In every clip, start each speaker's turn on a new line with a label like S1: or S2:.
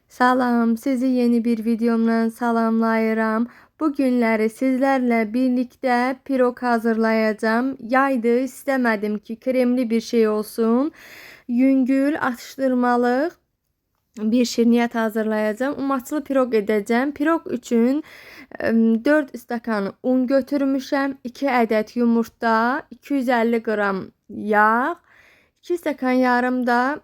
S1: Salam, sizi yeni bir videomla salamlayıram. Bu günləri sizlərlə birlikdə piroq hazırlayacağım. Yaydı, istəmədim ki, kremli bir şey olsun. Yüngül, atışdırmalıq bir şirniyyat hazırlayacağım. Umaçlı piroq edəcəm. Piroq üçün 4 stəkan un götürmüşəm, 2 ədəd yumurta, 250 qram yağ, 2 stəkan yarım da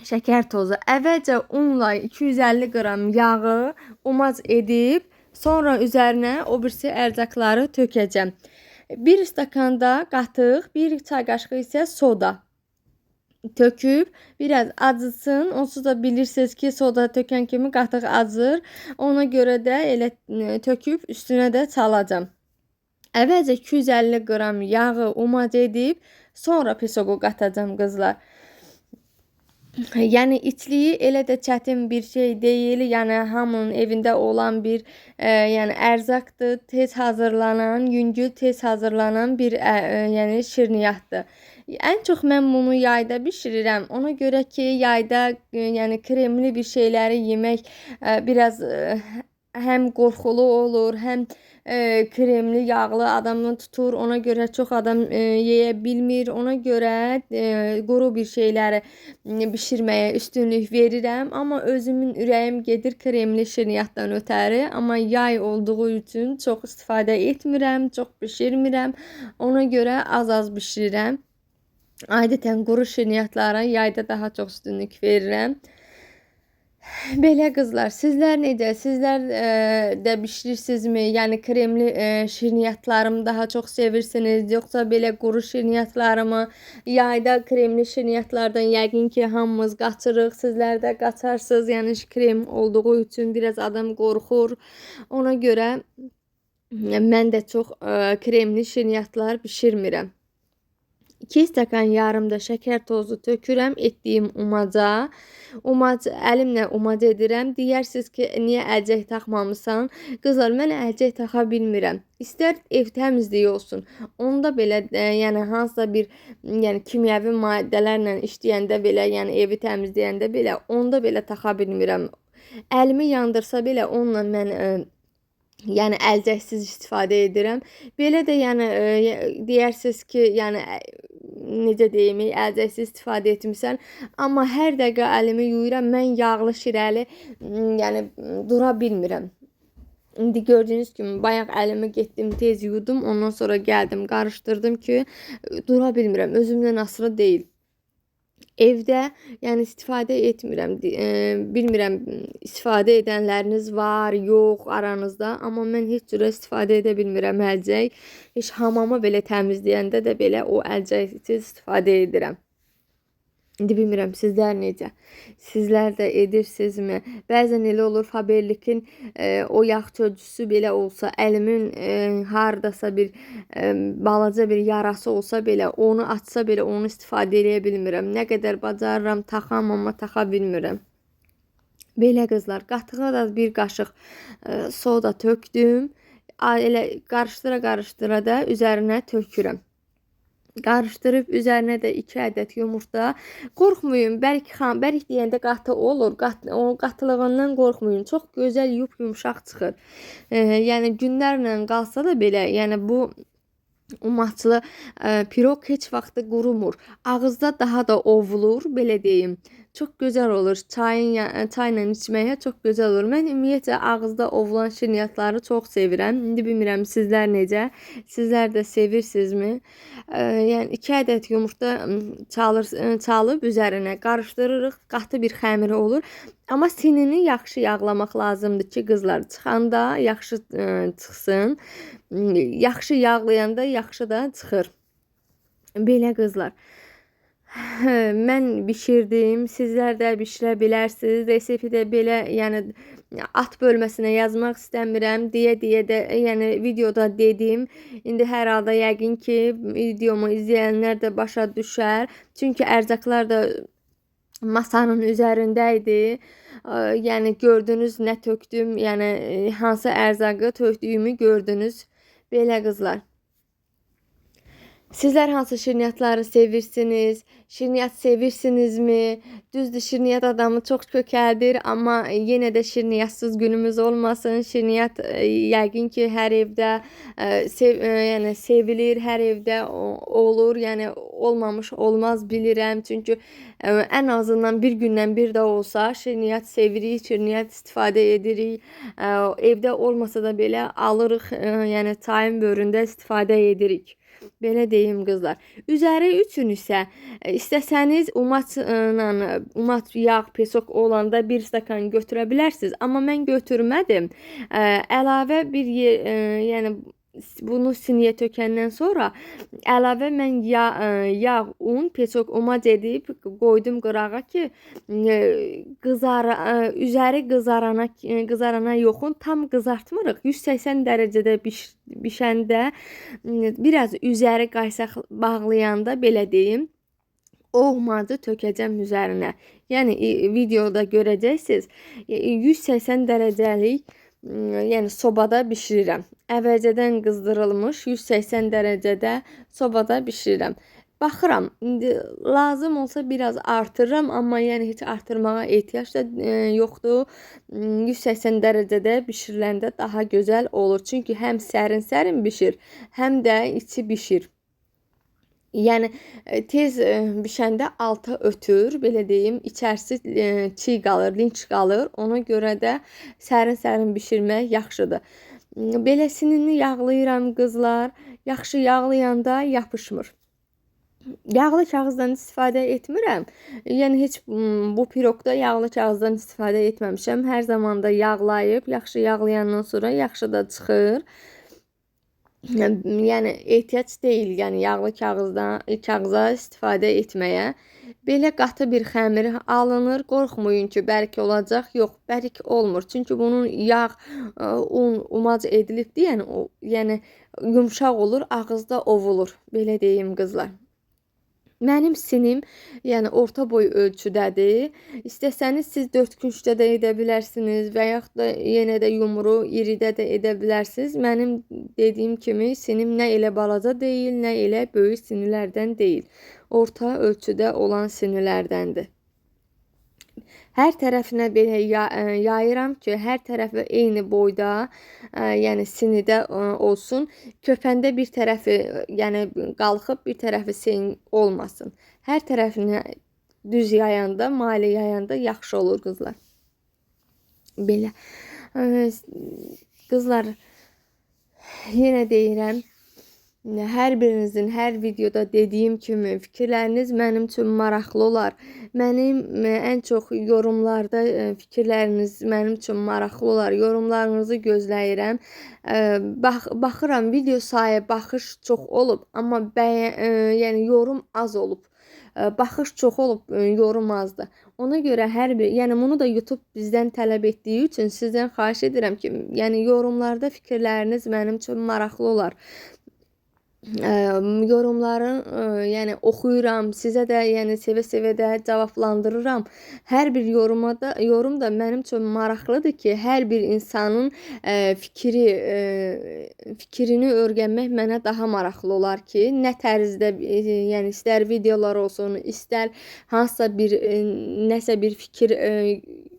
S1: şəkər tozu. Əvvəlcə unla 250 qram yağı umac edib, sonra üzərinə o birisi ərzaqları tökəcəm. 1 stəkan da qatıq, 1 çay qaşığı isə soda töküb biraz acısın. Onsuz da bilirsiniz ki, soda tökən kimi qatıq acır. Ona görə də elə töküb üstünə də çalacağam. Əvvəlcə 250 qram yağı umac edib, sonra pesoqu qatacağam qızlar. Yəni içliyi elə də çətin bir şey deyil. Yəni hamının evində olan bir yəni ərzaqdır. Tez hazırlanan, yüngül tez hazırlanan bir yəni şirniyyatdır. Ən çox mən bunu yayda bişirirəm. Ona görə ki, yayda yəni kremli bir şeyləri yemək biraz həm qorxulu olur, həm kremli, yağlı adamı tutur. Ona görə çox adam yeyə bilmir. Ona görə quru bir şeyləri bişirməyə üstünlük verirəm. Amma özümün ürəyim gedir kremli şirniyyatdan ötəri. Amma yay olduğu üçün çox istifadə etmirəm, çox bişirmirəm. Ona görə az-az bişirirəm. Adətən quru şirniyyatlara yayda daha çox üstünlük verirəm. Belə qızlar, sizlər necə? Sizlər də bişirirsinizmi? Yəni kremli şirniyyatlarımı daha çox sevirsiniz, yoxsa belə quru şirniyyatlarımı? Yayda kremli şirniyyatlardan yəqin ki, hamımız qaçırıq. Sizlər də qaçarsınız. Yəni krem olduğu üçün biraz adam qorxur. Ona görə mən də çox kremli şirniyyatlar bişirmirəm. 2 stəkan yarım da şəkər tozu tökürəm etdiyim umaca. Umac əlimlə umac edirəm. Deyərsiniz ki, niyə əlcək taxmamısan? Qızlar, mən əlcək taxa bilmirəm. İstər ev təmizliyi olsun. Onda belə yəni hansısa bir yəni kimyəvi maddələrlə işləyəndə belə, yəni evi təmizləyəndə belə onda belə taxa bilmirəm. Əlimi yandırsa belə onunla mən yəni əlcəksiz istifadə edirəm. Belə də yəni deyərsiniz ki, yəni necə deyim, əlcəksiz istifadə etmisən. Amma hər dəqiqə əlimi yuyuram. Mən yağlı, şirəli, yəni dura bilmirəm. İndi gördüyünüz kimi bayaq əlimi getdim, tez yudum. Ondan sonra gəldim, qarışdırdım ki, dura bilmirəm. Özümdən asılı deyil. Evdə yəni istifadə etmirəm. Bilmirəm istifadə edənləriniz var, yox aranızda, amma mən heç cürə istifadə edə bilmirəm əlcək. Heç hamamı belə təmizləyəndə də belə o əlcəksiz istifadə edirəm. İndi bilmirəm sizlər necə? Sizlər də edirsinizmi? Bəzən elə olur Faberlikin o yağ çözücüsü belə olsa, əlimin hardasa bir balaca bir yarası olsa belə, onu açsa belə onu istifadə eləyə bilmirəm. Nə qədər bacarıram taxam, amma taxa bilmirəm. Belə qızlar, qatığa da bir qaşıq soda tökdüm. Elə qarışdıra qarışdıra da üzərinə tökürəm. Qarışdırıb üzərinə də 2 ədəd yumurta. Qorxmayın, bərk bərk deyəndə qatı olur. O qatılığından qorxmayın. Çox gözəl yup-yumşaq çıxır. Yəni günlərlə qalsa da belə, yəni bu umaçlı piroq heç vaxt qurumur. Ağızda daha da ovulur, belə deyim. Çox gözəl olur. Çayla içməyə çox gözəl olur. Mən ümumiyyətcə ağızda ovulan şirniyyatları çox sevirəm. İndi bilmirəm sizlər necə? Sizlər də sevirsinizmi? Yəni 2 ədəd yumurta çalıb üzərinə qarışdırırıq. Qatı bir xəmiri olur. Amma sinini yaxşı yağlamaq lazımdır ki, qızlar çıxanda yaxşı çıxsın. Yaxşı yağlayanda yaxşı da çıxır. Belə qızlar. Mən bişirdim. Sizlər də bişirə bilərsiniz. Resepti də belə, yəni at bölməsinə yazmaq istəmirəm. Deyə-deyə də, yəni videoda dedim. İndi hər halda yəqin ki, videomu izləyənlər də başa düşər. Çünki ərzaqlar da masanın üzərində idi. Yəni gördünüz nə tökdüm, yəni hansı ərzaqı tökdüyümü gördünüz. Belə qızlar. Sizlər hansı şirniyyatları sevirsiniz? Şirniyyat sevirsinizmi? Düzdür, şirniyyat adamı çox kökəldir, amma yenə də şirniyyatsız günümüz olmasın. Şirniyyat yəqin ki, hər evdə yəni sevilir, hər evdə olur. Yəni olmamış olmaz bilirəm. Çünki ən azından bir gündən bir də olsa şirniyyat sevirik, şirniyyat istifadə edirik. Evdə olmasa da belə alırıq, yəni çayın böründə istifadə edirik. Belə deyim qızlar. Üzəri üçün isə istəsəniz umaçla, umaç, yağ, pesok olanda bir stəkan götürə bilərsiniz. Amma mən götürmədim. Əlavə bir yəni bunu siniyə tökəndən sonra əlavə mən yağ, un, pesok, umac edib qoydum qırağa ki, üzəri qızarana yoxun, tam qızartmırıq. 180 dərəcədə bişəndə, biraz üzəri qaysaq bağlayanda, belə deyim, o umacı tökəcəm üzərinə. Yəni videoda görəcəksiniz. 180 dərəcəlik, yəni sobada bişirirəm. Əvvəlcədən qızdırılmış 180 dərəcədə sobada bişirirəm. Baxıram, indi lazım olsa biraz artırıram, amma yəni heç artırmağa ehtiyac da yoxdur. 180 dərəcədə bişiriləndə daha gözəl olur. Çünki həm sərin-sərin bişir, həm də içi bişir. Yəni tez bişəndə alta ötür, belə deyim, içərisi çiğ qalır, linç qalır. Ona görə də sərin-sərin bişirmək yaxşıdır. Belə sinini yağlayıram qızlar. Yaxşı yağlayanda yapışmır. Yağlı kağızdan istifadə etmirəm. Yəni heç bu piroqda yağlı kağızdan istifadə etməmişəm. Hər zaman da yağlayıb, yaxşı yağlayandan sonra yaxşı da çıxır. Yəni ehtiyac deyil, yəni yağlı kağıza istifadə etməyə. Belə qatı bir xəmir alınır. Qorxmayın ki, bərk olacaq. Yox, bərk olmur. Çünki bunun yağ, un, umac edilibdir. Yəni o, yəni yumşaq olur, ağızda ovulur. Belə deyim qızlar. Mənim sinim, yəni orta boy ölçüdədir. İstəsəniz siz 4 küncdə də edə bilərsiniz və yaxud da yenə də yumru, iridə də edə bilərsiniz. Mənim dediyim kimi sinim nə elə balaca deyil, nə elə böyük sinilərdən deyil. Orta ölçüdə olan sinilərdəndir. Hər tərəfinə belə yayıram ki, hər tərəfi eyni boyda, yəni sinidə olsun. Köpəndə bir tərəfi, yəni qalxıb bir tərəfi sin olmasın. Hər tərəfini düz yayanda, malı yayanda yaxşı olur qızlar. Belə. Qızlar, yenə deyirəm, hər birinizin hər videoda dediyim kimi fikirləriniz mənim üçün maraqlı olar. Mənim ən çox yorumlarda fikirləriniz mənim üçün maraqlı olar. Yorumlarınızı gözləyirəm. Baxıram, video sayı baxış çox olub, amma yəni yorum az olub. Baxış çox olub, yorum azdır. Ona görə hər bir, yəni bunu da YouTube bizdən tələb etdiyi üçün sizdən xahiş edirəm ki, yəni yorumlarda fikirləriniz mənim üçün maraqlı olar. Yorumları, yəni oxuyuram, sizə də, yəni sevə-sevə də cavablandırıram. Hər bir yoruma da, yorum da mənim üçün maraqlıdır ki, hər bir insanın fikrini öyrənmək mənə daha maraqlı olar ki, nə tərzdə, yəni istər videolar olsun, istər hansısa bir nəsə bir fikir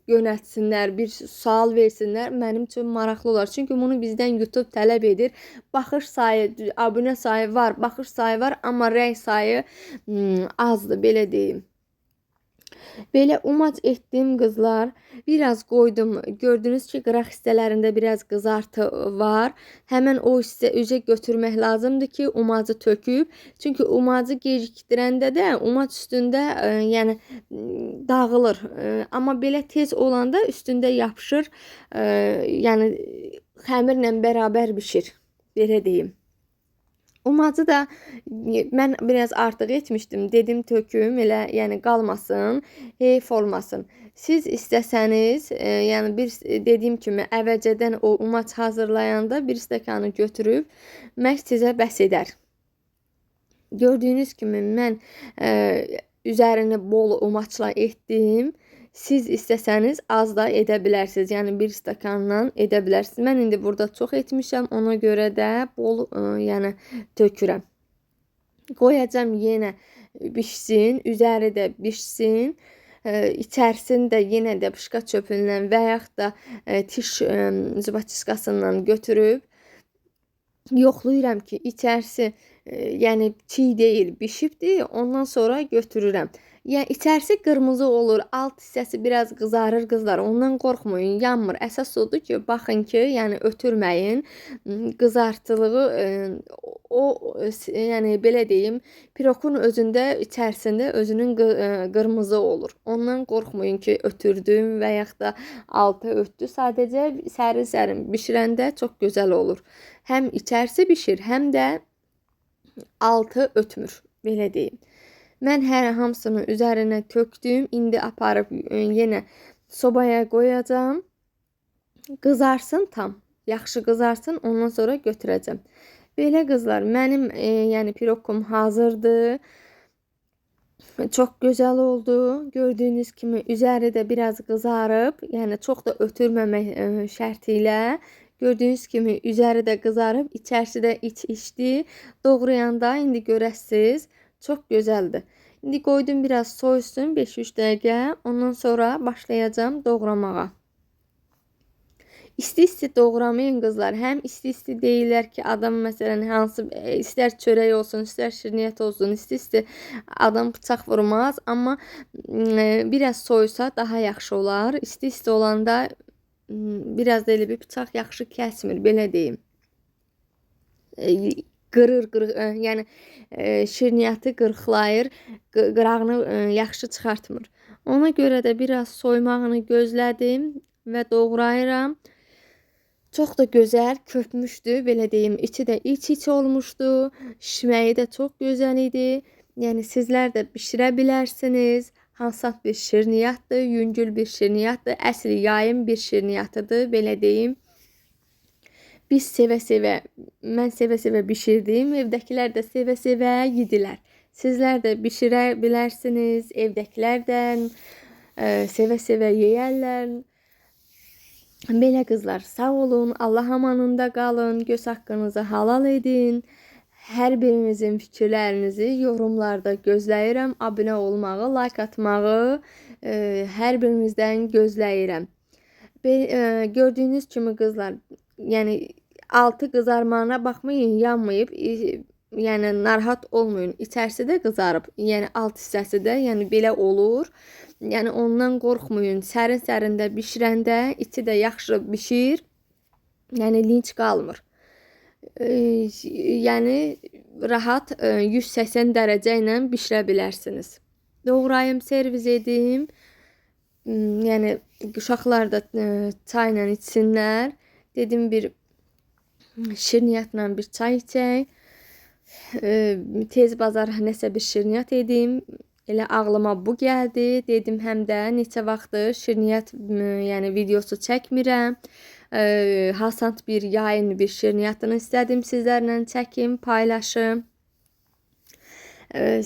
S1: yönəltsinlər, bir sual versinlər, mənim üçün maraqlı olar. Çünki bunu bizdən YouTube tələb edir. Baxış sayı, abunə sayı var, baxış sayı var, amma rəy sayı azdır, belə deyim. Belə umac etdim qızlar. Biraz qoydum. Gördünüz ki, qıraq hissələrində biraz qızartı var. Həmən o hissə üzə götürmək lazımdır ki, umacı töküb. Çünki umacı gecikdirəndə də umac üstündə, yəni dağılır. Amma belə tez olanda üstündə yapışır. Yəni xəmirlə bərabər bişir. Belə deyim. Umacı da mən biraz artıq etmişdim. Dedim töküm, elə yəni qalmasın, heyf olmasın. Siz istəsəniz, yəni bir dediyim kimi əvvəlcədən o umac hazırlayanda bir stəkanı götürüb məhz sizə bəs edər. Gördüyünüz kimi mən üzərini bol umaçla etdim. Siz istəsəniz az da edə bilərsiniz. Yəni bir stəkandan edə bilərsiniz. Mən indi burada çox etmişəm. Ona görə də bol, yəni tökürəm. Qoyacam yenə bişsin, üzəri də bişsin. İçərisini də yenə də pışqa çöpündən və yaxud da tiş zubaçiskasından götürüb yoxlayıram ki, içərisi yəni çiğ deyil, bişibdir. Ondan sonra götürürəm. Yəni içərisi qırmızı olur, alt hissəsi biraz qızarır qızlar. Ondan qorxmayın, yanmır. Əsas odur ki, baxın ki, yəni ötürməyin. Qızartılığı o yəni belə deyim, piroqun özündə, içərisində özünün qırmızı olur. Ondan qorxmayın ki, ötürdüm və yaxud da altı ötdü. Sadəcə sərin-sərin bişirəndə çox gözəl olur. Həm içərisi bişir, həm də altı ötmür, belə deyim. Mən hər hamısını üzərinə tökdüm. İndi aparıb yenə sobaya qoyacağam. Qızarsın tam. Yaxşı qızarsın, ondan sonra götürəcəm. Belə qızlar, mənim yəni piroqum hazırdır. Çox gözəl oldu. Gördüyünüz kimi üzəri də biraz qızarıb, yəni çox da ötürməmək şərti ilə. Gördüyünüz kimi üzəri də qızarıb, içərisi də iç-içdi. Doğrayanda indi görəsiniz, çox gözəldir. İndi qoydum biraz soysun 5-3 dəqiqə. Ondan sonra başlayacağam doğramağa. İsti-isti doğramayın qızlar. Həm isti-isti deyirlər ki, adam məsələn hansı istər çörək olsun, istər şirniyyat olsun, isti-isti adam bıçaq vurmaz, amma biraz soysa daha yaxşı olar. İsti-isti olanda biraz da elə bir bıçaq yaxşı kəsmir, belə deyim. Qırır, yəni şirniyyatı qırıqlayır, qırağını yaxşı çıxartmır. Ona görə də biraz soymağını gözlədim və doğrayıram. Çox da gözəl köpmüşdü, belə deyim, içi də iç-iç olmuşdu, şişməyi də çox gözəl idi. Yəni sizlər də bişirə bilərsiniz. Hansat bir şirniyyatdır, yüngül bir şirniyyatdır, əsl yayın bir şirniyyatıdır, belə deyim. Biz sevə-sevə, mən sevə-sevə bişirdim, evdəkilər də sevə-sevə yedilər. Sizlər də bişirə bilərsiniz, evdəkilər də sevə-sevə yeyərlər. Belə qızlar, sağ olun, Allah amanında qalın, göz haqqınızı halal edin. Hər birinizin fikirlərinizi yorumlarda gözləyirəm. Abunə olmağı, like atmağı hər birinizdən gözləyirəm. Gördüyünüz kimi qızlar, yəni altı qızarmağına baxmayın, yanmayıb, yəni narahat olmayın. İçərisi də qızarıb, yəni alt hissəsi də, yəni belə olur. Yəni ondan qorxmayın. Sərin-sərin də bişirəndə içi də yaxşı bişir. Yəni linç qalmır. Yəni rahat 180 dərəcə ilə bişirə bilərsiniz. Doğrayım, servis edim. Yəni uşaqlar da çayla içsinlər. Dedim bir şirniyyatla bir çay içək. Tez bazar nəsə bir şirniyyat edim. Elə ağlıma bu gəldi. Dedim həm də neçə vaxtdır şirniyyat yəni videosu çəkmirəm. Hasant bir yayın bir şirniyyatını istədim sizlərlə çəkim, paylaşım.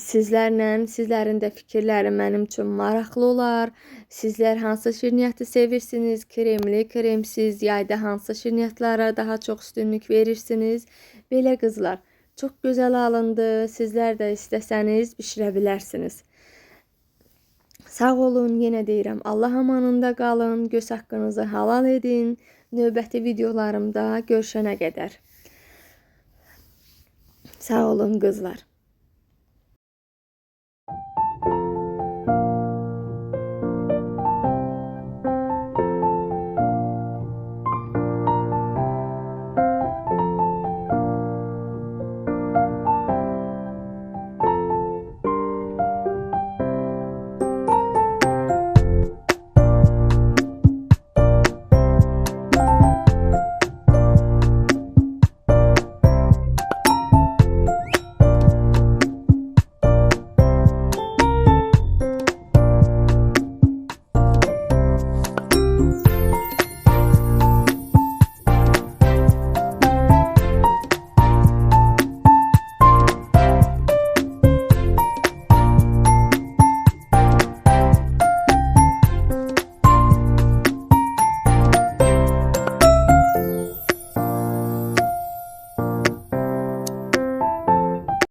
S1: Sizlərlə, sizlərin də fikirləri mənim üçün maraqlı olar. Sizlər hansı şirniyyatı sevirsiniz? Kremli, kremsiz, yayda hansı şirniyyatlara daha çox üstünlük verirsiniz? Belə qızlar, çox gözəl alındı. Sizlər də istəsəniz bişirə bilərsiniz. Sağ olun, yenə deyirəm, Allah amanında qalın, göz haqqınızı halal edin. Növbəti videolarımda görüşənə qədər. Sağ olun qızlar.